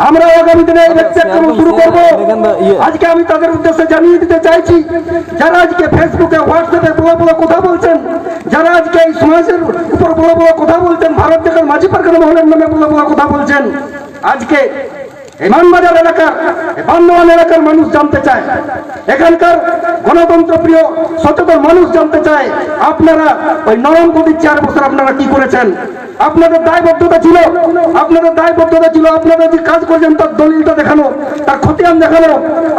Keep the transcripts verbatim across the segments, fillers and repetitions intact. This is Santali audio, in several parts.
আমরা আগামী দিনে এই ব্যক্তি আক্রমণ শুরু করব। আজকে আমি তাদের উদ্দেশ্যে জানিয়ে দিতে চাইছি, যারা আজকে ফেসবুকে, হোয়াটসঅ্যাপে বড় বড় কথা বলছেন, যারা আজকে এই সমাজের উপর বড় বড় কথা বলছেন, ভারত জাকাত মাঝি পারগানা মহলের নামে বড় বড় কথা বলছেন, আজকে এই মানবাজার এলাকার, এই বান্দোয়ান এলাকার মানুষ জানতে চায়, এখানকার গণতন্ত্র প্রিয় সচেতন মানুষ জানতে চায়, আপনারা ওই নরেন্দ্র মোদীর চার বছর আপনারা কি করেছেন? আপনাদের দায়বদ্ধতা ছিল, আপনাদের দায়বদ্ধতা ছিল, আপনারা যে কাজ করছেন তার দলিলটা দেখানো, তার খতিয়ান দেখানো,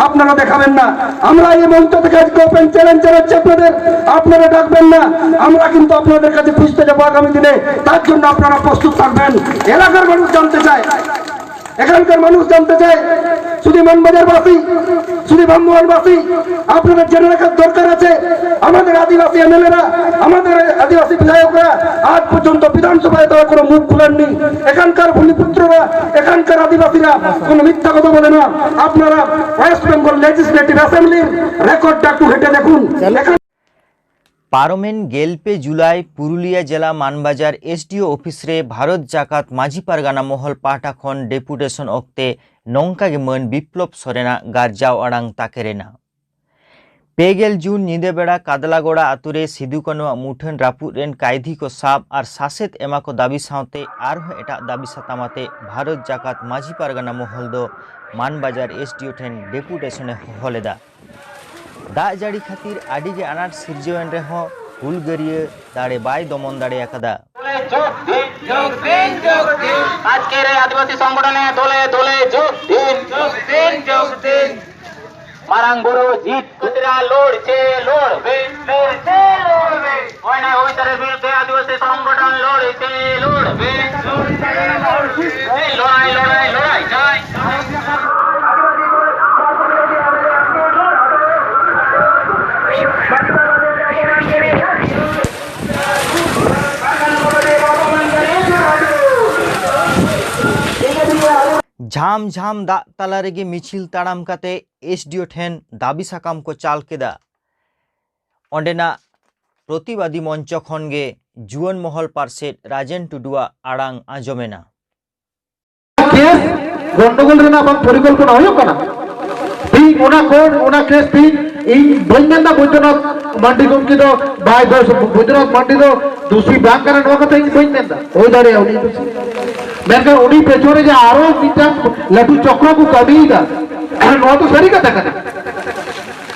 আপনারা দেখাবেন না। আমরা এই মঞ্চ থেকে আজকে ওপেন চ্যালেঞ্জ জানাচ্ছি আপনাদের, আপনারা ডাকবেন না, আমরা কিন্তু আপনাদের কাছে খুঁজতে যাবো আগামী দিনে। তার জন্য আপনারা প্রস্তুত থাকবেন। এলাকার মানুষ জানতে চায়, এখানকার মানুষ জানতে চায়, শুধু মানবাজারবাসী, শুধু বান্দোয়ানবাসী, আপনাদের জেনে রাখার দরকার আছে, আমাদের আদিবাসী এমএলএরা, আমাদের আদিবাসী বিধায়করা আজ পর্যন্ত বিধানসভায় তারা কোনো মুখ খুলেননি। এখানকার ভূমিপুত্ররা, এখানকার আদিবাসীরা কোনো মিথ্যা কথা বলে না। আপনারা ওয়েস্ট বেঙ্গল লেজিসলেটিভ অ্যাসেম্বলির রেকর্ডটা একটু ঘেটে দেখুন। এখান- ᱯᱟᱨᱚᱢᱮᱱ ᱜᱮᱞ ᱯᱮ ᱡᱩᱞᱟᱭ ᱯᱩᱨᱩᱞᱤᱭᱟᱹ ᱡᱮᱞᱟ ᱢᱟᱱᱵᱟᱡᱟᱨ ᱮᱥᱰᱤᱳ ᱚᱯᱷᱤᱥ ᱨᱮ ᱵᱷᱟᱨᱚᱛ ᱡᱟᱠᱟᱛ ᱢᱟᱹᱡᱷᱤ ᱯᱟᱨᱜᱟᱱᱟ ᱢᱚᱦᱚᱞ ᱯᱟᱦᱴᱟ ᱠᱷᱚᱱ ᱰᱮᱯᱩᱴᱮᱥᱚᱱ ᱚᱠᱛᱮ ᱱᱚᱝᱠᱟ ᱜᱮ ᱢᱟᱹᱱ ᱵᱤᱯᱞᱚᱵ ᱥᱚᱨᱮᱱᱟᱜ ᱜᱟᱨᱡᱟᱣ ᱟᱲᱟᱝ ᱛᱟᱠᱮᱨ ᱮᱱᱟ᱾ ᱯᱮ ᱜᱮᱞ ᱡᱩᱱ ᱧᱤᱫᱟᱹ ᱵᱮᱲᱟ ᱠᱟᱫᱞᱟᱜᱚᱲᱟ ᱟᱛᱳ ᱨᱮ ᱥᱤᱫᱩ ᱠᱟᱹᱱᱩᱣᱟᱜ ᱢᱩᱴᱷᱟᱹᱱ ᱨᱟᱹᱯᱩᱫ ᱨᱮᱱ ᱠᱟᱭᱫᱷᱤ ᱠᱚ ᱥᱟᱵ ᱟᱨ ᱥᱟᱥᱮᱛ ᱮᱢᱟ ᱠᱚ ᱫᱟᱹᱵᱤ ᱥᱟᱶᱛᱮ ᱟᱨᱦᱚᱸ ᱮᱴᱟᱜ ᱫᱟᱹᱵᱤ ᱥᱟᱛᱟᱢ ᱟᱛᱮ ᱵᱷᱟᱨᱚᱛ ᱡᱟᱠᱟᱛ ᱢᱟᱹᱡᱷᱤ ᱯᱟᱨᱜᱟᱱᱟ ᱢᱚᱦᱚᱞ ᱫᱚ ᱢᱟᱱᱵᱟᱡᱟᱨ ᱮᱥᱰᱤᱳ ᱴᱷᱮᱱ ᱰᱮᱯᱩᱴᱮᱥᱚᱱ ᱮ ᱦᱚᱦᱚ ᱞᱮᱫᱟ᱾ ᱫᱟᱜ ᱡᱟᱹᱲᱤ ᱠᱷᱟᱹᱛᱤᱨ ᱟᱹᱰᱤ ᱜᱮ ᱟᱱᱟᱴ ᱥᱤᱨᱡᱟᱹᱣ ᱮᱱ ᱨᱮᱦᱚᱸ ᱦᱩᱞᱜᱟᱹᱨᱤᱭᱟᱹ ᱫᱟᱲᱮ ᱵᱟᱭ ᱫᱚᱢᱚᱱ ᱫᱟᱲᱮ ᱟᱠᱟᱫᱟ᱾ ᱟᱡᱠᱮᱨ ᱟᱹᱫᱤᱵᱟᱹᱥᱤ ᱥᱚᱝᱜᱚᱴᱷᱚᱱᱮ ᱫᱚᱞᱮ ᱫᱚᱞᱮ ᱡᱳᱜᱽ ᱫᱤᱱ᱾ ᱢᱟᱨᱟᱝ ᱵᱩᱨᱩ ᱡᱤᱛ ᱠᱷᱟᱹᱛᱤᱨᱟ ᱞᱚᱲ ᱪᱮ ᱞᱚᱲ ᱵᱮ, ᱞᱚᱲ ᱪᱮ ᱞᱚᱲ ᱵᱮ᱾ ᱚᱱᱮ ᱦᱩᱭ ᱛᱟᱨᱮ ᱵᱤᱨᱩᱫᱷᱮ ᱟᱹᱫᱤᱵᱟᱹᱥᱤ ᱥᱚᱝᱜᱚᱴᱷᱚᱱ ᱞᱚᱲ ᱪᱮ ᱞᱚᱲ ᱵᱮ, ᱞᱚᱲ ᱪᱮ ᱞᱚᱲ ᱵᱮ᱾ ᱞᱚᱲᱟᱭ, ᱞᱚᱲᱟᱭ, ᱞᱚᱲᱟᱭ ᱪᱟᱭ᱾ ᱡᱷᱟᱢ ᱡᱷᱟᱢ ᱫᱟᱜ ᱛᱟᱞᱟ ᱨᱮᱜᱮ ᱢᱤᱪᱷᱤᱞ ᱛᱟᱲᱟᱢ ᱠᱟᱛᱮ ᱮᱥᱰᱤᱳ ᱴᱷᱮᱱ ᱫᱟᱹᱵᱤ ᱥᱟᱠᱟᱢ ᱠᱚ ᱪᱟᱞ ᱠᱮᱫᱟ᱾ ᱚᱸᱰᱮᱱᱟᱜ ᱯᱨᱚᱛᱤᱵᱟᱫᱤ ᱢᱚᱧᱪᱚ ᱠᱷᱚᱱ ᱜᱮ ᱡᱩᱣᱟᱹᱱ ᱢᱚᱦᱚᱞ ᱯᱟᱨᱥᱮᱛ ᱨᱟᱡᱮᱱ ᱴᱩᱰᱩᱣᱟᱜ ᱟᱲᱟᱝ ᱟᱸᱡᱚᱢᱮᱱᱟ᱾ ᱠᱮᱥ ᱜᱚᱱᱰᱚᱜᱳᱞ ᱨᱮᱱᱟᱜ ᱵᱟᱝ ᱯᱚᱨᱤᱠᱚᱞᱯᱚᱱᱟ ᱦᱩᱭᱩᱜ ᱠᱟᱱᱟ? ᱛᱤᱦᱤᱧ ᱚᱱᱟ ᱠᱳᱰ, ᱚᱱᱟ ᱠᱮᱥ ᱛᱤᱦᱤᱧ ᱤᱧ ᱵᱟᱹᱧ ᱢᱮᱱᱫᱟ ᱵᱳᱭᱫᱚᱱᱟᱛᱷ ᱢᱟᱱᱰᱤ ᱜᱚᱢᱠᱮ ᱫᱚ ᱵᱟᱭ ᱫᱳᱥ, ᱵᱳᱭᱫᱚᱱᱟᱛᱷ ᱢᱟᱱᱰᱤ ᱫᱚ ᱫᱳᱥᱤ ᱵᱟᱝ ᱠᱟᱱᱟ, ᱱᱚᱣᱟ ᱠᱟᱛᱷᱟ ᱤᱧ ᱵᱟᱹᱧ ᱢᱮᱱᱫᱟ, ᱦᱩᱭ ᱫᱟᱲᱮᱭᱟᱜᱼᱟ ᱩᱱᱤ ᱫᱳᱥᱤ, ᱢᱮᱱᱠᱷᱟᱱ ᱩᱱᱤ ᱯᱮᱪᱷᱚᱱ ᱨᱮ ᱡᱮ ᱟᱨᱚ ᱢᱤᱫᱴᱟᱝ ᱞᱟᱹᱴᱩ ᱪᱚᱠᱨᱚ ᱠᱚ ᱠᱟᱹᱢᱤᱭᱮᱫᱟ, ᱱᱚᱣᱟ ᱫᱚ ᱥᱟᱹᱨᱤ ᱠᱟᱛᱷᱟ ᱠᱟᱱᱟ᱾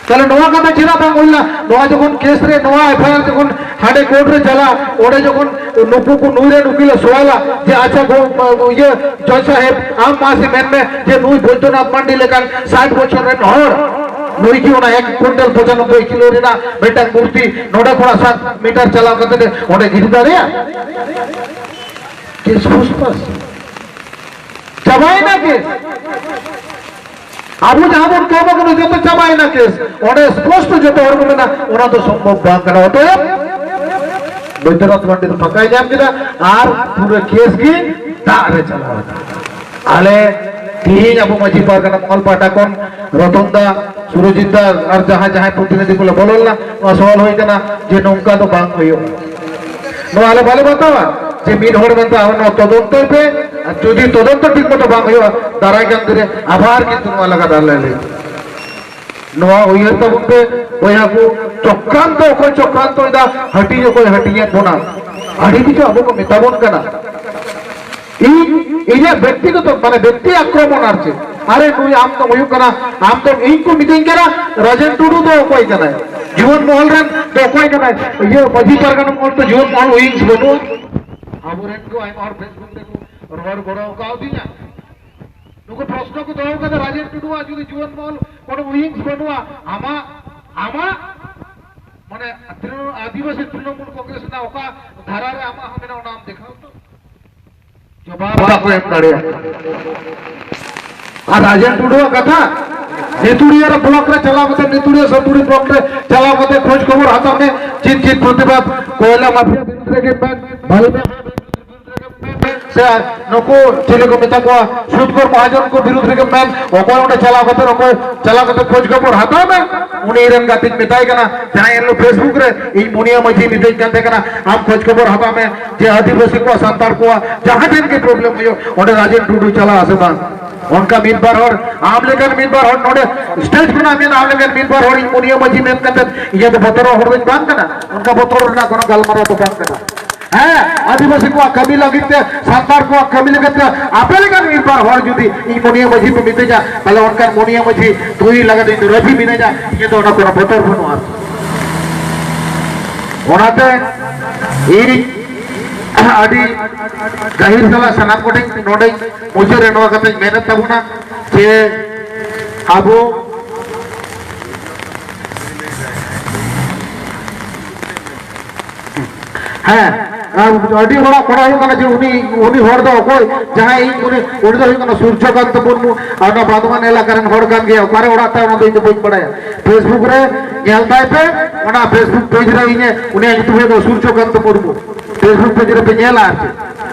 ᱛᱟᱦᱞᱮ ᱱᱚᱣᱟ ᱠᱟᱛᱷᱟ ᱪᱮᱫᱟᱜ ᱵᱟᱝ ᱦᱩᱭ ᱞᱮᱱᱟ? ᱱᱚᱣᱟ ᱡᱚᱠᱷᱚᱱ ᱠᱮᱥ ᱨᱮ, ᱱᱚᱣᱟ ᱮᱯᱷ ᱟᱭ ᱟᱨ ᱡᱚᱠᱷᱚᱱ ᱦᱟᱸᱰᱮ ᱠᱳᱨᱴ ᱨᱮ ᱪᱟᱞᱟᱜ, ᱚᱸᱰᱮ ᱡᱚᱠᱷᱚᱱ ᱱᱩᱠᱩ ᱠᱚ ᱱᱩᱭ ᱨᱮᱱ ᱩᱠᱤᱞ ᱮ ᱥᱚᱣᱟᱞᱟ ᱡᱮ, "ᱟᱪᱪᱷᱟ ᱜᱚ-, ᱤᱭᱟᱹ ᱡᱚᱡᱽ ᱥᱟᱦᱮᱵᱽ, ᱟᱢ ᱢᱟᱥᱮ ᱢᱮᱱ ᱢᱮ ᱡᱮ ᱱᱩᱭ ᱵᱳᱭᱫᱚᱱᱟᱛᱷ ᱢᱟᱱᱰᱤ ᱞᱮᱠᱟᱱ ᱥᱟᱴ ᱵᱚᱪᱷᱚᱨ ᱨᱮᱱ ᱦᱚᱲ, ᱱᱩᱭ ᱠᱤ ᱚᱱᱟ ᱮᱠ ᱠᱩᱭᱱᱴᱟᱞ ᱯᱚᱸᱪᱟᱱᱚᱵᱵᱳᱭ ᱠᱤᱞᱳ ᱨᱮᱱᱟᱜ ᱢᱤᱫᱴᱟᱝ ᱢᱩᱨᱛᱤ ᱱᱚᱰᱮ ᱠᱷᱚᱱᱟᱜ ᱥᱟᱛ ᱢᱤᱴᱟᱨ ᱪᱟᱞᱟᱣ ᱠᱟᱛᱮ ᱚᱸᱰᱮ ᱜᱤᱰᱤ ᱫᱟᱲᱮᱭᱟᱜᱼᱟ?" ᱠᱮᱥ ᱯᱷᱩᱥᱯᱷᱟᱥ ᱪᱟᱵᱟᱭᱮᱱᱟ, ᱠᱮᱥ᱾ ᱟᱵᱚ ᱡᱟᱦᱟᱸ ᱵᱚᱱ ᱠᱟᱹᱢᱤ ᱠᱟᱱᱟ, ᱡᱚᱛᱚ ᱪᱟᱵᱟᱭᱮᱱᱟ ᱠᱮᱥ᱾ ᱚᱸᱰᱮ ᱥᱯᱚᱥᱴᱚ ᱡᱚᱛᱚ ᱦᱚᱲ ᱠᱚ ᱢᱮᱱᱟ, ᱚᱱᱟ ᱫᱚ ᱥᱚᱢᱵᱷᱚᱵ ᱵᱟᱝ ᱠᱟᱱᱟ᱾ ᱚᱛᱚᱮᱵ ᱵᱳᱭᱫᱚᱱᱟᱛᱷ ᱯᱚᱱᱰᱤᱛ ᱯᱷᱟᱸᱠᱟᱭ ᱧᱟᱢ ᱠᱮᱫᱟ ᱟᱨ ᱯᱩᱨᱟᱹ ᱠᱮᱥ ᱜᱮ ᱫᱟᱜ ᱨᱮ ᱪᱟᱞᱟᱣ ᱮᱱᱟ᱾ ᱟᱞᱮ ᱛᱤᱦᱤᱧ ᱟᱵᱚ ᱢᱟᱹᱡᱷᱤ ᱯᱟᱨᱜᱟᱱᱟ ᱢᱚᱦᱚᱞ ᱯᱟᱦᱴᱟ ᱠᱷᱚᱱ ᱨᱚᱛᱚᱱ ᱫᱟ, ᱥᱩᱨᱚᱡᱤᱛ ᱫᱟ ᱟᱨ ᱡᱟᱦᱟᱸᱭ ᱡᱟᱦᱟᱸᱭ ᱯᱨᱚᱛᱤᱱᱤᱫᱷᱤ ᱠᱚᱞᱮ ᱵᱚᱞᱚ ᱞᱮᱱᱟ, ᱱᱚᱣᱟ ᱥᱚᱣᱟᱞ ᱦᱩᱭ ᱠᱟᱱᱟ ᱡᱮ ᱱᱚᱝᱠᱟ ᱫᱚ ᱵᱟᱝ ᱦᱩᱭᱩᱜᱼᱟ᱾ ᱱᱚᱣᱟ ᱟᱞᱮ ᱵᱟᱞᱮ ᱵᱟᱛᱟᱣᱟ ᱡᱮ ᱢᱤᱫ ᱦᱚᱲ ᱢᱮᱱᱛᱮ ᱟᱢ ᱱᱚᱣᱟ ᱛᱚᱫᱚᱱᱛᱚᱭ ᱯᱮ, ᱟᱨ ᱡᱩᱫᱤ ᱛᱚᱫᱚᱱᱛᱚ ᱴᱷᱤᱠ ᱢᱚᱛᱚ ᱵᱟᱝ ᱦᱩᱭᱩᱜᱼᱟ, ᱫᱟᱨᱟᱭ ᱠᱟᱱ ᱫᱤᱱ ᱨᱮ ᱟᱵᱟᱨ ᱠᱤᱱᱛᱩ ᱱᱚᱣᱟ ᱞᱟᱜᱟᱛᱟᱨ ᱞᱮ ᱞᱟᱹᱭᱟ᱾ ᱱᱚᱣᱟ ᱩᱭᱦᱟᱹᱨ ᱛᱟᱵᱚᱱ ᱯᱮ ᱵᱚᱭᱦᱟ ᱠᱚ, ᱪᱚᱠᱨᱟᱱᱛᱚ ᱚᱠᱚᱭ ᱪᱚᱠᱨᱟᱱᱛᱚᱭᱮᱫᱟ, ᱦᱟᱹᱴᱤᱧ ᱚᱠᱚᱭ ᱦᱟᱹᱴᱤᱧᱮᱫ ᱵᱚᱱᱟ, ᱟᱹᱰᱤ ᱠᱤᱪᱷᱩ ᱟᱵᱚ ᱠᱚ ᱢᱮᱛᱟ ᱵᱚᱱ ᱠᱟᱱᱟ᱾ ᱤᱧ, ᱤᱧᱟᱹᱜ ᱵᱮᱠᱛᱤᱜᱚᱛᱚ, ᱢᱟᱱᱮ, ᱵᱮᱠᱛᱤ ᱟᱠᱨᱚᱢᱚᱱ ᱟᱨ ᱪᱮᱫ᱾ ᱟᱨᱮ, ᱱᱩᱭ ᱟᱢ ᱫᱚᱢ ᱦᱩᱭᱩᱜ ᱠᱟᱱᱟ, ᱟᱢ ᱫᱚᱢ, ᱤᱧ ᱠᱚ ᱢᱤᱛᱟᱹᱧ ᱠᱟᱱᱟ, "ᱨᱟᱡᱮᱱ ᱴᱩᱰᱩ ᱫᱚ ᱚᱠᱚᱭ ᱠᱟᱱᱟᱭ? ᱡᱩᱣᱟᱹᱱ ᱢᱚᱦᱚᱞ ᱨᱮᱱ ᱫᱚ ᱚᱠᱚᱭ ᱠᱟᱱᱟᱭ? ᱤᱭᱟᱹ, ᱢᱟᱹᱡᱷᱤ ᱯᱟᱨᱜᱟᱱᱟ ᱢᱚᱦᱚᱞ ᱫᱚ ᱡᱩᱣᱟᱹᱱ ᱢᱚᱦᱚᱞ ᱩᱭᱤᱝᱥ ᱵᱟᱹᱱᱩᱜᱼᱟ?" ᱟᱵᱚᱨᱮᱱ ᱠᱚ ᱟᱭᱢᱟ ᱦᱚᱲ Facebook ᱨᱮᱠᱚ ᱨᱚᱲ ᱜᱚᱲᱚ ᱠᱟᱣᱫᱤᱧᱟ᱾ ᱱᱩᱠᱩ ᱯᱨᱚᱥᱱᱚ ᱠᱚ ᱫᱚᱦᱚ ᱠᱟᱫᱟ, "ᱨᱟᱡᱮᱱ ᱴᱩᱰᱩᱣᱟᱜ ᱡᱩᱫᱤ ᱡᱩᱣᱟᱹᱱ ᱢᱚᱦᱚᱞ ᱠᱳᱱᱳ ᱩᱭᱤᱝᱥ ᱵᱟᱹᱱᱩᱜᱼᱟ, ᱟᱢᱟᱜ, ᱟᱢᱟᱜ, ᱢᱟᱱᱮ, ᱛᱨᱤ-, ᱟᱹᱫᱤᱵᱟᱹᱥᱤ ᱛᱨᱤᱱᱚᱢᱩᱞ ᱠᱚᱝᱜᱨᱮᱥ ᱨᱮᱱᱟᱜ ᱚᱠᱟ ᱫᱷᱟᱨᱟ ᱨᱮ ᱟᱢᱟᱜ ᱦᱚᱸ ᱢᱮᱱᱟᱜᱼᱟ, ᱚᱱᱟ ᱟᱢ ᱫᱮᱠᱷᱟᱣ ᱛᱚ?" ᱡᱚᱵᱟᱵ ᱵᱟᱠᱚ ᱮᱢ ᱫᱟᱲᱮᱭᱟᱜ ᱠᱟᱱᱟ᱾ ᱟᱨ ᱨᱟᱡᱮᱱ ᱴᱩᱰᱩᱣᱟᱜ ᱠᱟᱛᱷᱟ, ᱱᱤᱛᱩᱲᱤᱭᱟᱹ ᱨᱮ ᱵᱞᱚᱠ ᱨᱮ ᱪᱟᱞᱟᱣ ᱠᱟᱛᱮ, ᱱᱤᱛᱩᱲᱤᱭᱟᱹ ᱥᱟᱹᱛᱩᱲᱤ ᱵᱞᱚᱠ ᱨᱮ ᱪᱟᱞᱟᱣ ᱠᱟᱛᱮ ᱠᱷᱳᱡᱽ ᱠᱷᱚᱵᱚᱨ ᱦᱟᱛᱟᱣ ᱢᱮ, ᱪᱮᱫ ᱪᱮᱫ ᱯᱨᱚᱛᱤᱵᱟᱫ ᱠᱚᱭᱞᱟ ᱢᱟᱯᱷᱤᱭᱟ ᱵᱤᱨᱩᱫᱷ ᱨᱮ ᱜᱮ ᱢᱮᱱ, ᱵᱟᱞᱩ ᱢᱟᱯᱷᱤᱭᱟ ᱵᱤᱨᱩᱫᱷ ᱨᱮ ᱜᱮ ᱢᱮᱱ, ᱥᱮ ᱱᱩᱠᱩ ᱪᱤᱞᱤ ᱠᱚ ᱢᱮᱛᱟ ᱠᱚᱣᱟ, ᱥᱩᱫᱽᱠᱷᱳᱨ ᱢᱚᱦᱟᱡᱚᱱ ᱠᱚ ᱵᱤᱨᱩᱫᱷ ᱨᱮᱜᱮ ᱢᱮᱱ, ᱚᱠᱚᱭ ᱚᱸᱰᱮ ᱪᱟᱞᱟᱣ ᱠᱟᱛᱮ, ᱚᱠᱚᱭ ᱪᱟᱞᱟᱣ ᱠᱟᱛᱮ ᱠᱷᱳᱡᱽ ᱠᱷᱚᱵᱚᱨ ᱦᱟᱛᱟᱣ ᱢᱮ᱾ ᱩᱱᱤ ᱨᱮᱱ ᱜᱟᱛᱮᱧ ᱢᱮᱛᱟᱭ ᱠᱟᱱᱟ, ᱡᱟᱦᱟᱸᱭ ᱮᱱ ᱦᱤᱞᱳᱜ Facebook ᱨᱮ ᱤᱧ ᱢᱩᱱᱤᱭᱟᱹ ᱢᱟᱹᱡᱷᱤ ᱢᱤᱛᱟᱹᱧ ᱠᱟᱱ ᱛᱟᱦᱮᱸ ᱠᱟᱱᱟ, ᱟᱢ ᱠᱷᱳᱡᱽ ᱠᱷᱚᱵᱚᱨ ᱦᱟᱛᱟᱣ ᱢᱮ ᱡᱮ ᱟᱹᱫᱤᱵᱟᱹᱥᱤ ᱠᱚᱣᱟᱜ, ᱥᱟᱱᱛᱟᱲ ᱠᱚᱣᱟᱜ ᱡᱟᱦᱟᱸ ᱴᱷᱮᱱ ᱜᱮ problem ᱦᱩᱭᱩᱜ, ᱚᱸᱰᱮ ᱨᱟᱡᱮᱱ ᱴᱩᱰᱩ ᱪᱟᱞᱟᱜ ᱟᱥᱮ ᱵᱟᱝ᱾ ᱚᱱᱠᱟ ᱢᱤᱫ ᱵᱟᱨ ᱦᱚᱲ, ᱟᱢ ᱞᱮᱠᱟᱱ ᱢᱤᱫ ᱵᱟᱨ ᱦᱚᱲ ᱱᱚᱰᱮ stage ᱠᱷᱚᱱᱟᱜ ᱢᱮᱱ, ᱟᱢ ᱞᱮᱠᱟᱱ ᱢᱤᱫ ᱵᱟᱨ ᱦᱚᱲ ᱤᱧ ᱢᱩᱱᱤᱭᱟᱹ ᱢᱟᱹᱡᱷᱤ ᱢᱮᱱ ᱠᱟᱛᱮ ᱤᱧᱟᱹᱜ ᱫᱚ ᱵᱚᱛᱚᱨᱚᱜ ᱦᱚᱲ ᱫᱚᱧ ᱵᱟᱝ ᱠᱟᱱᱟ᱾ ᱚᱱᱠᱟ ᱵᱚᱛᱚᱨ ᱨᱮᱱᱟᱜ ᱠᱳᱱᱳ ᱜᱟᱞᱢᱟᱨᱟᱣ ᱫᱚ ᱵᱟᱝ ᱠᱟᱱᱟ᱾ ᱦᱮᱸ, ᱟᱹᱫᱤᱵᱟᱹᱥᱤ ᱠᱚᱣᱟᱜ ᱠᱟᱹᱢᱤ ᱞᱟᱹᱜᱤᱫ ᱛᱮ, ᱥᱟᱱᱛᱟᱲ ᱠᱚᱣᱟᱜ ᱠᱟᱹᱢᱤ ᱞᱟᱹᱜᱤᱫ ᱛᱮ ᱟᱯᱮ ᱞᱮᱠᱟᱱ ᱢᱤᱫ ᱵᱟᱨ ᱦᱚᱲ ᱡᱩᱫᱤ ᱤᱧ ᱢᱩᱱᱤᱭᱟᱹ ᱢᱟᱹᱡᱷᱤ ᱯᱮ ᱢᱤᱛᱟᱹᱧᱟ, ᱛᱟᱦᱞᱮ ᱚᱱᱠᱟᱱ ᱢᱩᱱᱤᱭᱟᱹ ᱢᱟᱹᱡᱷᱤ ᱛᱩᱭ ᱞᱟᱹᱜᱤᱫ ᱤᱧ ᱫᱚ ᱨᱟᱹᱡᱤ ᱢᱤᱱᱟᱹᱧᱟ᱾ ᱤᱧᱟᱹᱜ ᱫᱚ ᱚᱱᱟ ᱠᱳᱱᱳ ᱵᱚᱛᱚᱨ ᱵᱟᱹᱱᱩᱜᱼᱟ᱾ ᱚᱱᱟᱛᱮ ᱤᱧ ᱟᱹᱰᱤ ᱜᱟᱹᱦᱤᱨ ᱥᱟᱞᱟᱜ ᱥᱟᱱᱟᱢ ᱠᱚᱴᱷᱮᱱ ᱱᱚᱰᱮᱧ ᱢᱩᱪᱟᱹᱫ ᱨᱮ ᱱᱚᱣᱟ ᱠᱟᱛᱷᱟᱧ ᱢᱮᱱᱮᱫ ᱛᱟᱵᱚᱱᱟ ᱡᱮ ᱟᱵᱚ ᱦᱮᱸ, ᱟᱨ ᱟᱹᱰᱤ ᱦᱚᱲᱟᱜ ᱵᱟᱲᱟᱭ ᱦᱩᱭᱩᱜ ᱠᱟᱱᱟ ᱡᱮ ᱩᱱᱤ, ᱩᱱᱤ ᱦᱚᱲ ᱫᱚ ᱚᱠᱚᱭ, ᱡᱟᱦᱟᱸᱭ ᱤᱧ ᱩᱱᱤ, ᱩᱱᱤ ᱫᱚ ᱦᱩᱭᱩᱜ ᱠᱟᱱᱟ ᱥᱩᱨᱡᱚᱠᱟᱱᱛ ᱢᱩᱨᱢᱩ, ᱟᱨ ᱚᱱᱟ ᱵᱟᱸᱫᱷᱣᱟᱱ ᱮᱞᱟᱠᱟ ᱨᱮᱱ ᱦᱚᱲ ᱠᱟᱱ ᱜᱮᱭᱟ᱾ ᱚᱠᱟᱨᱮ ᱚᱲᱟᱜ ᱛᱟᱭ, ᱚᱱᱟ ᱫᱚ ᱤᱧ ᱫᱚ ᱵᱟᱹᱧ ᱵᱟᱲᱟᱭᱟ᱾ Facebook ᱨᱮ ᱧᱮᱞ ᱛᱟᱭ ᱯᱮ, ᱚᱱᱟ Facebook page ᱨᱮ ᱤᱧᱮ, ᱩᱱᱤᱭᱟᱜ ᱧᱩᱛᱩᱢ ᱦᱩᱭᱩᱜ ᱠᱟᱱᱟ ᱥᱩᱨᱡᱚᱠᱟᱱᱛ ᱢᱩᱨᱢᱩ᱾ Facebook page ᱨᱮ ᱯᱮ ᱧᱮᱞᱟ ᱟᱨ ᱪᱮᱫ᱾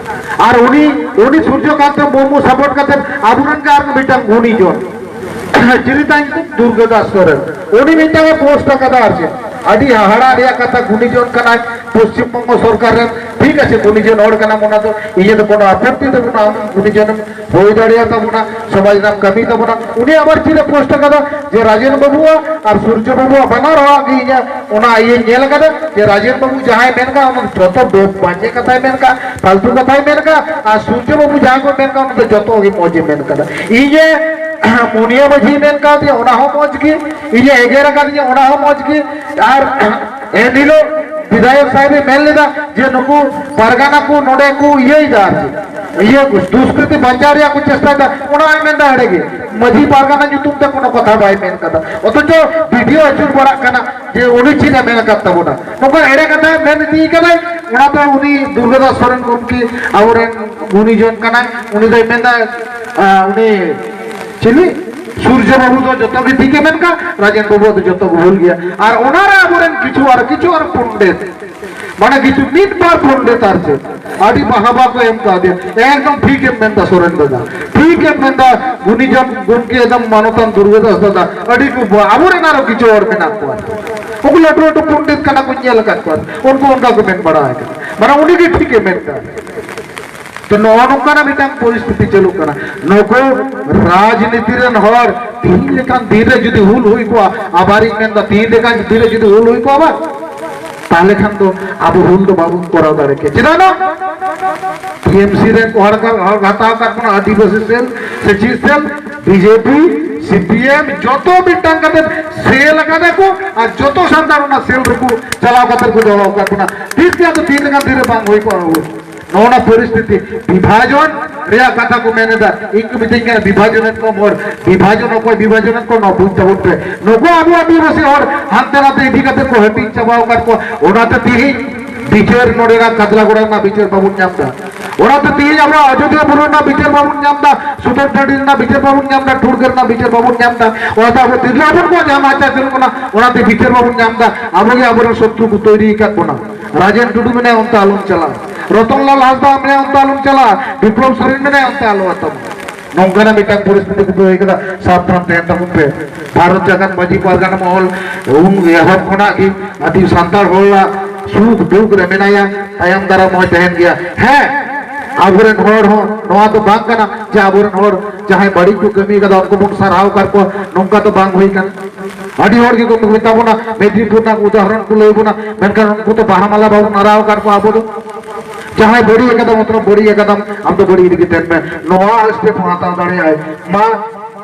ᱟᱨ ᱩᱱᱤ, ᱩᱱᱤ ᱥᱩᱨᱡᱚᱠᱟᱱᱛ ᱢᱩᱨᱢᱩ support ᱠᱟᱛᱮ ᱟᱵᱚᱨᱮᱱ ᱜᱮ ᱟᱨ ᱢᱤᱫᱴᱟᱝ ᱜᱩᱱᱤ ᱡᱚᱱ ᱪᱤᱞᱤ ᱛᱟᱭ ᱧᱩᱛᱩᱢ? ᱫᱩᱨᱜᱟᱹ ᱫᱟᱥ ᱥᱚᱨᱮᱱ᱾ ᱩᱱᱤ ᱢᱤᱫᱴᱟᱝ ᱮ post ᱟᱠᱟᱫᱟ ᱟᱨ ᱪᱮᱫ᱾ ᱟᱹᱰᱤ ᱦᱟᱦᱟᱲᱟ ᱨᱮᱭᱟᱜ ᱠᱟᱛᱷᱟ, ᱜᱩᱱᱤ ᱡᱚᱱ ᱠᱟᱱᱟᱭ ᱯᱚᱥᱪᱤᱢ ᱵᱚᱝᱜᱚ ᱥᱚᱨᱠᱟᱨ ᱨᱮᱱ, ᱴᱷᱤᱠ ᱟᱪᱷᱮ, ᱜᱩᱱᱤ ᱡᱚᱱ ᱦᱚᱲ ᱠᱟᱱᱟᱢ, ᱚᱱᱟ ᱫᱚ ᱤᱧᱟᱹᱜ ᱫᱚ ᱠᱳᱱᱳ ᱟᱯᱚᱛᱛᱤ ᱫᱚ ᱵᱟᱹᱱᱩᱜᱼᱟ, ᱟᱢ ᱜᱩᱱᱤ ᱡᱚᱱᱮᱢ ᱦᱩᱭ ᱫᱟᱲᱮᱭᱟᱛᱟ ᱵᱚᱱᱟ, ᱥᱚᱢᱟᱡᱽ ᱨᱮᱱᱟᱜ ᱠᱟᱹᱢᱤ ᱛᱟᱵᱚᱱᱟ᱾ ᱩᱱᱤ ᱟᱵᱟᱨ ᱪᱮᱫ ᱮ post ᱟᱠᱟᱫᱟ ᱡᱮ ᱨᱟᱡᱮᱱ ᱵᱟᱹᱵᱩᱣᱟᱜ ᱟᱨ ᱥᱩᱨᱡᱚ ᱵᱟᱹᱵᱩᱣᱟᱜ ᱵᱟᱱᱟᱨ ᱦᱚᱲᱟᱜ ᱜᱮ ᱤᱧᱟᱹᱜ ᱚᱱᱟ ᱤᱭᱟᱹᱧ ᱧᱮᱞ ᱟᱠᱟᱫᱟ ᱡᱮ ᱨᱟᱡᱮᱱ ᱵᱟᱹᱵᱩ ᱡᱟᱦᱟᱸᱭ ᱢᱮᱱ ᱠᱟᱜ, ᱚᱱᱟ ᱫᱚ ᱡᱚᱛᱚ ᱵᱮ-, ᱵᱟᱡᱮ ᱠᱟᱛᱷᱟᱭ ᱢᱮᱱ ᱠᱟᱜ, ᱯᱷᱟᱞᱛᱩ ᱠᱟᱛᱷᱟᱭ ᱢᱮᱱ ᱠᱟᱜ, ᱟᱨ ᱥᱩᱨᱡᱚ ᱵᱟᱹᱵᱩ ᱡᱟᱦᱟᱸ ᱠᱚ ᱢᱮᱱ ᱠᱟᱜ, ᱚᱱᱟ ᱫᱚ ᱡᱚᱛᱚ ᱜᱮ ᱢᱚᱡᱽ ᱮ ᱢᱮᱱ ᱠᱟᱫᱟ᱾ ᱤᱧᱮ ᱢᱩᱱᱤᱭᱟᱹ ᱢᱟᱹᱡᱷᱤ ᱢᱮᱱ ᱠᱟᱣᱫᱤᱧᱟ, ᱚᱱᱟ ᱦᱚᱸ ᱢᱚᱡᱽ ᱜᱮ, ᱤᱧᱮ ᱮᱜᱮᱨ ᱟᱠᱟᱫᱤᱧᱟ, ᱚᱱᱟ ᱦᱚᱸ ᱢᱚᱡᱽ ᱜᱮ᱾ ᱟᱨ ᱮᱱᱦᱤᱞᱳᱜ ᱵᱤᱫᱷᱟᱭᱚᱠ ᱥᱟᱦᱮᱵ ᱮ ᱢᱮᱱ ᱞᱮᱫᱟ ᱡᱮ ᱱᱩᱠᱩ ᱯᱟᱨᱜᱟᱱᱟ ᱠᱚ ᱱᱚᱰᱮ ᱠᱚ ᱤᱭᱟᱹᱭᱮᱫᱟ, ᱟᱨ ᱪᱮᱫ, ᱤᱭᱟᱹ ᱠᱚ ᱫᱩᱥᱠᱨᱤᱛᱤ ᱵᱟᱧᱪᱟᱣ ᱨᱮᱭᱟᱜ ᱠᱚ ᱪᱮᱥᱴᱟᱭᱮᱫᱟ, ᱚᱱᱟ ᱦᱚᱸᱭ ᱢᱮᱱᱫᱟ ᱮᱲᱮ ᱜᱮ᱾ ᱢᱟᱹᱡᱷᱤ ᱯᱟᱨᱜᱟᱱᱟ ᱧᱩᱛᱩᱢ ᱛᱮ ᱠᱳᱱᱳ ᱠᱟᱛᱷᱟ ᱵᱟᱭ ᱢᱮᱱ ᱠᱟᱫᱟ, ᱚᱛᱷᱚᱪᱚ video ᱟᱹᱪᱩᱨ ᱵᱟᱲᱟᱜ ᱠᱟᱱᱟ ᱡᱮ ᱩᱱᱤ ᱪᱮᱫ ᱮ ᱢᱮᱱ ᱟᱠᱟᱫ ᱛᱟᱵᱚᱱᱟ᱾ ᱱᱚᱝᱠᱟ ᱮᱲᱮ ᱠᱟᱛᱷᱟ ᱢᱮᱱ ᱤᱫᱤ ᱠᱟᱫᱟᱭ, ᱚᱱᱟᱛᱮ ᱩᱱᱤ ᱫᱩᱨᱜᱟᱫᱟᱥ ᱥᱚᱨᱮᱱ ᱜᱚᱢᱠᱮ ᱟᱵᱚᱨᱮᱱ ᱜᱩᱱᱤ ᱡᱚᱱ ᱠᱟᱱᱟᱭ, ᱩᱱᱤ ᱫᱚᱭ ᱢᱮᱱᱫᱟ, ᱟᱸ, ᱩᱱᱤ ᱪᱤᱞᱤ ᱥᱩᱨᱡᱚ ᱵᱟᱹᱵᱩ ᱫᱚ ᱡᱚᱛᱚ ᱜᱮ ᱴᱷᱤᱠᱮ ᱢᱮᱱ ᱠᱟᱜ, ᱨᱟᱡᱮᱱ ᱵᱟᱹᱵᱩ ᱫᱚ ᱡᱚᱛᱚ ᱜᱮ ᱵᱷᱩᱞ ᱜᱮᱭᱟ᱾ ᱟᱨ ᱚᱱᱟᱨᱮ ᱟᱵᱚᱨᱮᱱ ᱠᱤᱪᱷᱩ ᱟᱨ ᱠᱤᱪᱷᱩ ᱟᱨ ᱯᱚᱱᱰᱤᱛ ᱢᱟᱱᱮ ᱠᱤᱪᱷᱩ ᱢᱤᱫ ᱵᱟᱨ ᱯᱚᱱᱰᱤᱛ ᱟᱨ ᱪᱮᱫ ᱟᱹᱰᱤ ᱵᱟᱦᱟᱵᱟ ᱠᱚ ᱮᱢ ᱠᱟᱣᱫᱮᱭᱟ᱾ ᱮᱠᱫᱚᱢ ᱴᱷᱤᱠ ᱮᱢ ᱢᱮᱱᱫᱟ ᱥᱚᱨᱮᱱ ᱫᱟᱫᱟ, ᱴᱷᱤᱠ ᱮᱢ ᱢᱮᱱᱫᱟ ᱜᱩᱱᱤᱡᱚᱱ ᱜᱚᱢᱠᱮ ᱮᱠᱫᱚᱢ ᱢᱟᱱᱚᱛᱟᱱ ᱫᱩᱨᱜᱟᱹ ᱫᱟᱥ ᱫᱟᱫᱟ, ᱟᱹᱰᱤ ᱠᱚ ᱵᱟ-, ᱟᱵᱚᱨᱮᱱ ᱟᱨᱚ ᱠᱤᱪᱷᱩ ᱦᱚᱲ ᱢᱮᱱᱟᱜ ᱠᱚᱣᱟ, ᱩᱱᱠᱩ ᱞᱟᱹᱴᱩ ᱞᱟᱹᱴᱩ ᱯᱚᱱᱰᱤᱛ ᱠᱟᱱᱟ ᱠᱚ, ᱧᱮᱞ ᱟᱠᱟᱫ ᱠᱚᱣᱟ, ᱩᱱᱠᱩ ᱚᱱᱠᱟ ᱠᱚ ᱢᱮᱱ ᱵᱟᱲᱟ ᱟᱠᱟᱫᱟ᱾ ᱢᱟᱱᱮ ᱩᱱᱤ ᱜᱮ ᱴᱷᱤᱠ ᱮ ᱢᱮᱱ ᱠᱟᱫᱟ᱾ ᱛᱚ ᱱᱚᱜᱼᱚ ᱱᱚᱝᱠᱟᱱᱟᱜ ᱢᱤᱫᱴᱟᱝ ᱯᱚᱨᱤᱥᱛᱷᱤᱛᱤ ᱪᱟᱹᱞᱩᱜ ᱠᱟᱱᱟ᱾ ᱱᱩᱠᱩ ᱨᱟᱡᱽᱱᱤᱛᱤ ᱨᱮᱱ ᱦᱚᱲ ᱛᱤᱦᱤᱧ ᱞᱮᱠᱟᱱ ᱫᱤᱱ ᱨᱮ ᱡᱩᱫᱤ ᱦᱩᱞ ᱦᱩᱭ ᱠᱚᱜᱼᱟ, ᱟᱵᱟᱨᱤᱧ ᱢᱮᱱᱫᱟ ᱛᱤᱦᱤᱧ ᱞᱮᱠᱟᱱ ᱫᱤᱱ ᱨᱮ ᱡᱩᱫᱤ ᱦᱩᱞ ᱦᱩᱭ ᱠᱚᱜᱼᱟ ᱵᱟᱝ, ᱛᱟᱦᱞᱮ ᱠᱷᱟᱱ ᱫᱚ ᱟᱵᱚ ᱦᱩᱞ ᱫᱚ ᱵᱟᱵᱚᱱ ᱠᱚᱨᱟᱣ ᱫᱟᱲᱮ ᱠᱮᱭᱟ᱾ ᱪᱮᱫᱟᱜ ᱵᱟᱝ? ᱴᱤ ᱮᱢ ᱥᱤ ᱨᱮᱱ ᱦᱚᱲ ᱠᱚ, ᱦᱚᱲ ᱦᱟᱛᱟᱣ ᱟᱠᱟᱫ ᱵᱚᱱᱟ, ᱟᱹᱫᱤᱵᱟᱹᱥᱤ ᱥᱮᱞ ᱥᱮ ᱪᱮᱫ ᱥᱮᱞ, B J P, C P M, ᱡᱚᱛᱚ ᱢᱤᱫᱴᱟᱝ ᱠᱟᱛᱮ ᱥᱮᱞ ᱟᱠᱟᱫᱟ ᱠᱚ ᱟᱨ ᱡᱚᱛᱚ ᱥᱟᱱᱛᱟᱲ ᱚᱱᱟ ᱥᱮᱞ ᱨᱮᱠᱚ ᱪᱟᱞᱟᱣ ᱠᱟᱛᱮ ᱠᱚ ᱫᱚᱦᱚ ᱟᱠᱟᱫ ᱵᱚᱱᱟ᱾ ᱛᱤᱥ ᱜᱮ ᱟᱫᱚ ᱛᱤᱱ ᱞᱮᱠᱟᱱ ᱫᱤᱱ ᱨᱮ ᱵᱟᱝ ᱦᱩᱭ ᱠᱚᱜᱼᱟ ᱦᱩᱞ᱾ ᱱᱚᱜᱼᱚ ᱱᱟ ᱯᱚᱨᱤᱥᱛᱷᱤᱛᱤ, ᱵᱤᱵᱷᱟᱡᱚᱱ ᱨᱮᱭᱟᱜ ᱠᱟᱛᱷᱟ ᱠᱚ ᱢᱮᱱ ᱮᱫᱟ᱾ ᱤᱧ ᱠᱚ ᱢᱤᱛᱟᱹᱧ ᱠᱟᱱᱟ ᱵᱤᱵᱷᱟᱡᱚᱱᱮᱫ ᱠᱚᱣᱟᱢ ᱦᱚᱲ, ᱵᱤᱵᱷᱟᱡᱚᱱ ᱚᱠᱚᱭ ᱵᱤᱵᱷᱟᱡᱚᱱᱮᱫ ᱠᱚᱣᱟ ᱱᱚᱣᱟ ᱵᱩᱡᱽ ᱛᱟᱵᱚᱱ ᱯᱮ᱾ ᱱᱩᱠᱩ ᱟᱵᱚ ᱟᱹᱫᱤᱵᱟᱹᱥᱤ ᱦᱚᱲ ᱦᱟᱱᱛᱮ ᱱᱟᱛᱮ ᱤᱫᱤ ᱠᱟᱛᱮ ᱠᱚ ᱦᱟᱹᱴᱤᱧ ᱪᱟᱵᱟᱣ ᱟᱠᱟᱫ ᱠᱚᱣᱟ᱾ ᱚᱱᱟᱛᱮ ᱛᱮᱦᱮᱧ ᱵᱤᱪᱟᱹᱨ ᱱᱚᱰᱮᱱᱟᱜ ᱠᱟᱫᱞᱟᱜᱚᱲᱟ ᱨᱮᱱᱟᱜ ᱵᱤᱪᱟᱹᱨ ᱵᱟᱵᱚᱱ ᱧᱟᱢ ᱮᱫᱟ᱾ ᱚᱱᱟᱛᱮ ᱛᱮᱦᱮᱧ ᱟᱵᱚ ᱟᱡᱚᱫᱤᱭᱟᱹ ᱵᱩᱨᱩ ᱨᱮᱱᱟᱜ ᱵᱤᱪᱟᱹᱨ ᱵᱟᱵᱚᱱ ᱧᱟᱢ ᱮᱫᱟ, ᱥᱩᱛᱟᱹᱱ ᱴᱟᱺᱰᱤ ᱨᱮᱱᱟᱜ ᱵᱤᱪᱟᱹᱨ ᱵᱟᱵᱚᱱ ᱧᱟᱢ ᱮᱫᱟ, ᱴᱷᱩᱲᱜᱟᱹ ᱨᱮᱱᱟᱜ ᱵᱤᱪᱟᱹᱨ ᱵᱟᱵᱚᱱ ᱧᱟᱢ ᱮᱫᱟ᱾ ᱚᱱᱟᱛᱮ ᱟᱵᱚ ᱛᱤᱨᱞᱟᱹ ᱦᱚᱯᱚᱱ ᱠᱚᱣᱟᱜ ᱡᱟᱦᱟᱸ ᱱᱟᱦᱟᱪᱟᱨ ᱪᱟᱹᱞᱩᱜ ᱠᱟᱱᱟ, ᱚᱱᱟᱛᱮ ᱵᱤᱪᱟᱹᱨ ᱵᱟᱵᱚᱱ ᱧᱟᱢ ᱮᱫᱟ᱾ ᱟᱵᱚ ᱜᱮ ᱟᱵᱚᱨᱮᱱ ᱥᱚᱛᱨᱩ ᱠᱚ ᱛᱳᱭᱨᱤ ᱟᱠᱟᱫ ᱵᱚᱱᱟ᱾ ᱨᱟᱡᱮᱱ ᱴᱩᱰᱩ ᱢᱮᱱᱟᱭᱟ, ᱚᱱᱛᱮ ᱟᱞᱚᱢ ᱪᱟᱞᱟᱜᱼᱟ᱾ ᱨᱚᱛᱚᱱᱞᱟᱞ ᱦᱟᱸᱥᱫᱟ ᱢᱮᱱᱟᱭᱟ, ᱚᱱᱛᱮ ᱟᱞᱚᱢ ᱪᱟᱞᱟᱜᱼᱟ᱾ ᱵᱤᱯᱞᱚᱵ ᱥᱚᱨᱮᱱ ᱢᱮᱱᱟᱭᱟ, ᱚᱱᱛᱮ ᱟᱞᱚ ᱟᱛᱟᱢ᱾ ᱱᱚᱝᱠᱟᱱᱟᱜ ᱢᱤᱫᱴᱟᱝ ᱯᱚᱨᱤᱥᱛᱷᱤᱛᱤ ᱠᱚ ᱦᱩᱭ ᱠᱟᱱᱟ᱾ ᱥᱟᱵᱫᱷᱟᱱ ᱛᱟᱦᱮᱱ ᱛᱟᱵᱚᱱ ᱯᱮ᱾ ᱵᱷᱟᱨᱚᱛ ᱡᱟᱠᱟᱛ ᱢᱟᱹᱡᱷᱤ ᱯᱟᱨᱜᱟᱱᱟ ᱢᱚᱦᱚᱞ ᱩᱱ ᱮᱦᱚᱵ ᱠᱷᱚᱱᱟᱜ ᱜᱮ ᱟᱹᱰᱤ ᱥᱟᱱᱛᱟᱲ ᱦᱚᱲᱟᱜ ᱥᱩᱠ ᱫᱩᱠ ᱨᱮ ᱢᱮᱱᱟᱭᱟ, ᱛᱟᱭᱚᱢ ᱫᱟᱨᱟᱢ ᱦᱚᱸᱭ ᱛᱟᱦᱮᱱ ᱜᱮᱭᱟ᱾ ᱦᱮᱸ, ᱟᱵᱚᱨᱮᱱ ᱦᱚᱲ ᱦᱚᱸ, ᱱᱚᱣᱟ ᱫᱚ ᱵᱟᱝ ᱠᱟᱱᱟ ᱡᱮ ᱟᱵᱚᱨᱮᱱ ᱦᱚᱲ ᱡᱟᱦᱟᱸᱭ ᱵᱟᱹᱲᱤᱡ ᱠᱚ ᱠᱟᱹᱢᱤ ᱠᱟᱫᱟ ᱩᱱᱠᱩ ᱵᱚᱱ ᱥᱟᱨᱦᱟᱣ ᱟᱠᱟᱫ ᱠᱚᱣᱟ, ᱱᱚᱝᱠᱟ ᱫᱚ ᱵᱟᱝ ᱦᱩᱭ ᱠᱟᱱᱟ᱾ ᱟᱹᱰᱤ ᱦᱚᱲ ᱜᱮᱠᱚ ᱢᱮᱛᱟ ᱵᱚᱱᱟ, ᱢᱮᱫᱽᱱᱤᱯᱩᱨ ᱨᱮᱱᱟᱜ ᱩᱫᱟᱦᱚᱨᱚᱱ ᱠᱚ ᱞᱟᱹᱭ ᱵᱚᱱᱟ, ᱢᱮᱱᱠᱷᱟᱱ ᱩᱱᱠᱩ ᱫᱚ ᱵᱟᱦᱟ ᱢᱟᱞᱟ ᱵᱟᱵᱚᱱ ᱟᱨᱟᱣ ᱟᱠᱟᱫ ᱠᱚᱣᱟ ᱟᱵᱚ ᱫᱚ᱾ ᱡᱟᱦᱟᱸᱭ ᱵᱟᱹᱲᱤᱡ ᱟᱠᱟᱫᱟᱢ, ᱢᱚᱛᱞᱚᱵ ᱵᱟᱹᱲᱤᱡ ᱟᱠᱟᱫᱟᱢ, ᱟᱢ ᱫᱚ ᱵᱟᱹᱲᱤᱡ ᱨᱮᱜᱮ ᱛᱟᱦᱮᱱ ᱢᱮ᱾ ᱱᱚᱣᱟ step ᱦᱚᱸ ᱦᱟᱛᱟᱣ ᱫᱟᱲᱮᱭᱟᱜᱼᱟᱭ᱾ ᱢᱟ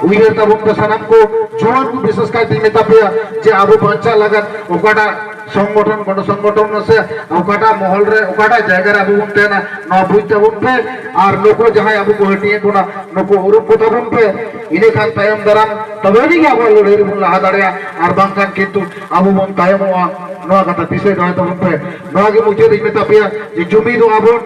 ᱩᱭᱦᱟᱹᱨ ᱛᱟᱵᱚᱱ ᱯᱮ ᱥᱟᱱᱟᱢ ᱠᱚ, ᱡᱩᱣᱟᱹᱱ ᱠᱚ ᱵᱤᱥᱮᱥ ᱠᱟᱭᱛᱮᱧ ᱢᱮᱛᱟ ᱯᱮᱭᱟ ᱡᱮ ᱟᱵᱚ ᱵᱟᱧᱪᱟᱜ ᱞᱟᱹᱜᱤᱫ ᱚᱠᱟᱴᱟᱜ ᱥᱚᱝᱜᱚᱴᱷᱚᱱ, ᱜᱚᱱᱚ ᱥᱚᱝᱜᱚᱴᱷᱚᱱ ᱥᱮ ᱚᱠᱟᱴᱟᱜ ᱢᱚᱦᱚᱞ ᱨᱮ, ᱚᱠᱟᱴᱟᱜ ᱡᱟᱭᱜᱟ ᱨᱮ ᱟᱵᱚ ᱵᱚᱱ ᱛᱟᱦᱮᱱᱟ, ᱱᱚᱣᱟ ᱵᱩᱡᱽ ᱛᱟᱵᱚᱱ ᱯᱮ᱾ ᱟᱨ ᱱᱩᱠᱩ ᱡᱟᱦᱟᱸᱭ ᱟᱵᱚ ᱠᱚ ᱦᱟᱹᱴᱤᱧᱮᱫ ᱵᱚᱱᱟ, ᱱᱩᱠᱩ ᱩᱨᱩᱢ ᱠᱚ ᱛᱟᱵᱚᱱ ᱯᱮ᱾ ᱤᱱᱟᱹ ᱠᱷᱟᱱ ᱛᱟᱭᱚᱢ ᱫᱟᱨᱟᱢ ᱛᱚᱵᱮ ᱟᱹᱱᱤᱡ ᱜᱮ ᱟᱵᱚᱣᱟᱜ ᱞᱟᱹᱲᱦᱟᱹᱭ ᱨᱮᱵᱚᱱ ᱞᱟᱦᱟ ᱫᱟᱲᱮᱭᱟᱜᱼᱟ, ᱟᱨ ᱵᱟᱝᱠᱷᱟᱱ ᱠᱤᱱᱛᱩ ᱟᱵᱚ ᱵᱚᱱ ᱛᱟᱭᱚᱢᱚᱜᱼᱟ᱾ ᱱᱚᱣᱟ ᱠᱟᱛᱷᱟ ᱫᱤᱥᱟᱹ ᱫᱚᱦᱚᱭ ᱛᱟᱵᱚᱱ ᱯᱮ᱾ ᱱᱚᱣᱟ ᱜᱮ ᱢᱩᱪᱟᱹᱫ ᱤᱧ ᱢᱮᱛᱟ ᱯᱮᱭᱟ ᱡᱮ ᱡᱩᱢᱤᱫᱚᱜᱼᱟ ᱵᱚᱱ᱾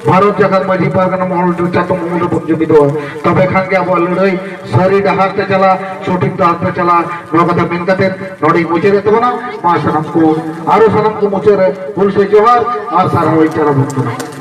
ᱵᱷᱟᱨᱚᱛ ᱡᱟᱠᱟᱛ ᱢᱟᱹᱡᱷᱤ ᱯᱟᱨᱜᱟᱱᱟ ᱢᱚᱦᱚᱞ ᱨᱮ ᱪᱟᱛᱚᱢ ᱩᱢᱩᱞ ᱨᱮᱵᱚᱱ ᱡᱩᱢᱤᱫᱚᱜᱼᱟ᱾ ᱛᱚᱵᱮ ᱠᱷᱟᱱ ᱜᱮ ᱟᱵᱚᱣᱟᱜ ᱞᱟᱹᱲᱦᱟᱹᱭ ᱥᱟᱹᱨᱤ ᱰᱟᱦᱟᱨ ᱛᱮ ᱪᱟᱞᱟᱜᱼᱟ, ᱥᱚᱴᱷᱤᱠ ᱰᱟᱦᱟᱨ ᱛᱮ ᱪᱟᱞᱟᱜᱼᱟ᱾ ᱱᱚᱣᱟ ᱠᱟᱛᱷᱟ ᱢᱮᱱ ᱠᱟᱛᱮ ᱱᱚᱰᱮᱧ ᱢᱩᱪᱟᱹᱫᱮᱫ ᱛᱟᱵᱚᱱᱟ᱾ ᱢᱟ ᱥᱟᱱᱟᱢ ᱠᱚ, ᱟᱨᱚ ᱥᱟᱱᱟᱢ ᱠᱚ ᱢᱩᱪᱟᱹᱫ ᱨᱮ ᱦᱩᱞ ᱥᱮ ᱡᱚᱦᱟᱨ ᱟᱨ ᱥᱟᱨᱦᱟᱣ ᱤᱧ ᱪᱟᱞ ᱟᱵᱚᱱ ᱠᱟᱱᱟ᱾